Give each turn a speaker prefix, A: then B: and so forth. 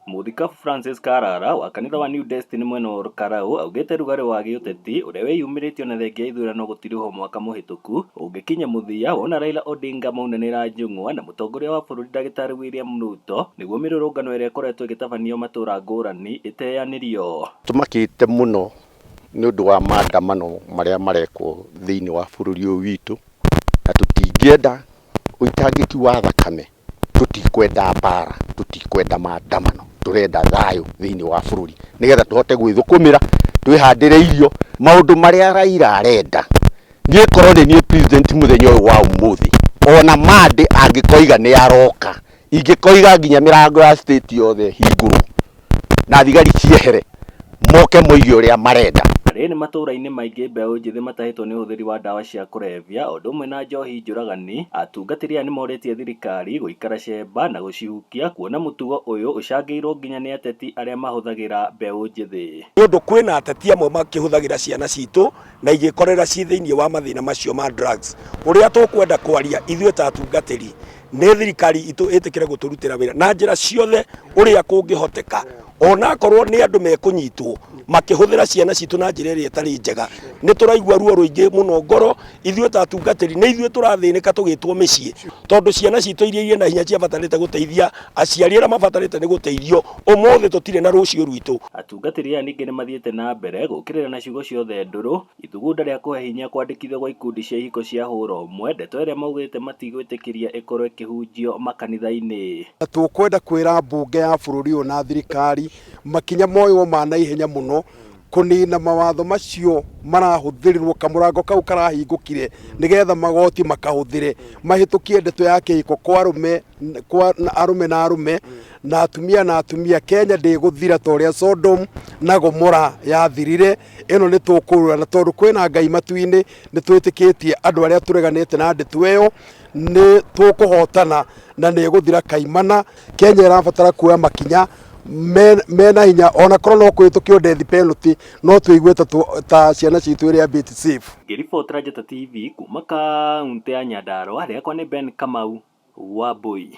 A: Mũthikabu Francis Karara wa kanitha wa New Destiny mwena wa Olkalau augĩte rugarĩ wa gĩũteti ũrĩa wĩyumĩrĩtie ona thengia ya ithurano gũtirihwo mwaka mũhĩtũku ũngĩkinya mũthia wona Raila Odinga maunanĩra njũng'wa na mũtongoria wa bũrũri ndagĩtarĩ William Ruto nĩguo mĩrũrũngano ĩrĩa ĩkoretwo ĩgĩtabanio matũra ngũrani ĩteanĩrio.
B: Tũmakĩte mũno nĩ ũndũ wa maandamano marĩa marekwo thĩinĩ wa bũrũri ũyũ witũ, na tũtingĩenda ũitangĩki wa thakame, tũtikwenda mbara, tũtikwenda maandamano, tũrenda thayũ thĩinĩ wa bũrũri nĩgetha tũhote gwĩthũkũmĩra, twĩhandĩre irio. Maũndũ marĩa Raila arenda, niĩ korwo nĩ niĩ president mũthenya ũyũ wa ũmũthĩ, ona Monday angĩkoiga nĩ aroka, ingĩkoiga nginya mĩrango ya state yothe ĩhingũrwo na thigari ciehere, moke moige ũrĩa marenda.
A: Rĩrĩ matũra-inĩ maingĩ mbeũ njĩthĩ matahĩtwo nĩ ũhũthĩri wa ndawa cia kũrebia o ũndũ ũmwe na njohi njũragani, atungatĩri aya nĩmorĩtie thirikari gũikara cemba na gũcihukia kuona mũtugo ũyũ ũcangĩirwo nginya nĩ ateti arĩa mahũthagĩra mbeũ njĩthĩ.
C: Nĩ ũndũ kwĩna ateti amwe makĩhũthagĩra ciana citũ na igĩkorera ci thĩinĩ wa mathĩna macio ma drugs. Ũrĩa tũkwenda kwaria ithuĩ ta atungatĩri nĩ thirikari itũ ĩtĩkĩre gũtũrutĩra wĩra na njĩra ciothe ũrĩa kũngĩhoteka, ona akorwo nĩ andũ mekũnyitwo makĩhũthĩra ciana citũ na njĩra ĩrĩa ĩtarĩ njega. Nĩ tũraigua ruo rũingĩ mũno ngoro ithuĩ ta atungatĩri, nĩ ithuĩ tũrathĩnĩka tũgĩtwo mĩciĩ tondũ ciana citũ iria irĩ na hinya ciabatarĩte gũteithia aciari arĩa mabatarĩte nĩ gũteithio, ũmũthĩ tũtirĩ na rũciũ rwitũ.
A: Atungatĩri aya ningĩ nĩmathiĩte na mbere gũũkĩrĩra na ciugo ciothe ndũrũ ithugunda rĩa kũhe hinya kwandĩkithio gwa ikundi cia ihiko cia hũra ũmwe, ndeto ĩrĩa maugĩte matigwĩtĩkĩria ĩkorwo ĩkĩhunjio makanitha-inĩ.
D: Na tũkwenda kwĩra mbunge ya bũrũri ũyũ na thirikari makinya moywo ma naihenya mũno kũnina mawatho macio marahũthĩrirwo kamũrango kau karahingũkire nĩgetha magoti makahũthĩre mahĩtũkie ndeto ya kĩhiko kwa arũme kwa arũme na arũme na atumia na atumia. Kenya ndĩgũthira ta ũrĩa Sodom na Gomora yathirire. Ĩno nĩ tũkũrũra, na tondũ kwĩna Ngai matu-inĩ, nĩ twĩtĩkĩtie andũ arĩa tũreganĩte na ndeto ĩyo nĩ tũkũhotana na nĩ ĩgũthira kaimana. Kenya ĩrabatara kuoya makinya mena hinya, ona korwo no kũhĩtũkio death penalty, no tũigue ta ciana citũ ĩrĩa bit safe.
A: Ngĩribotera Njata TV kuma kaũntĩ ya Nyandarua, rĩakwa nĩ Ben Kamau Wambui.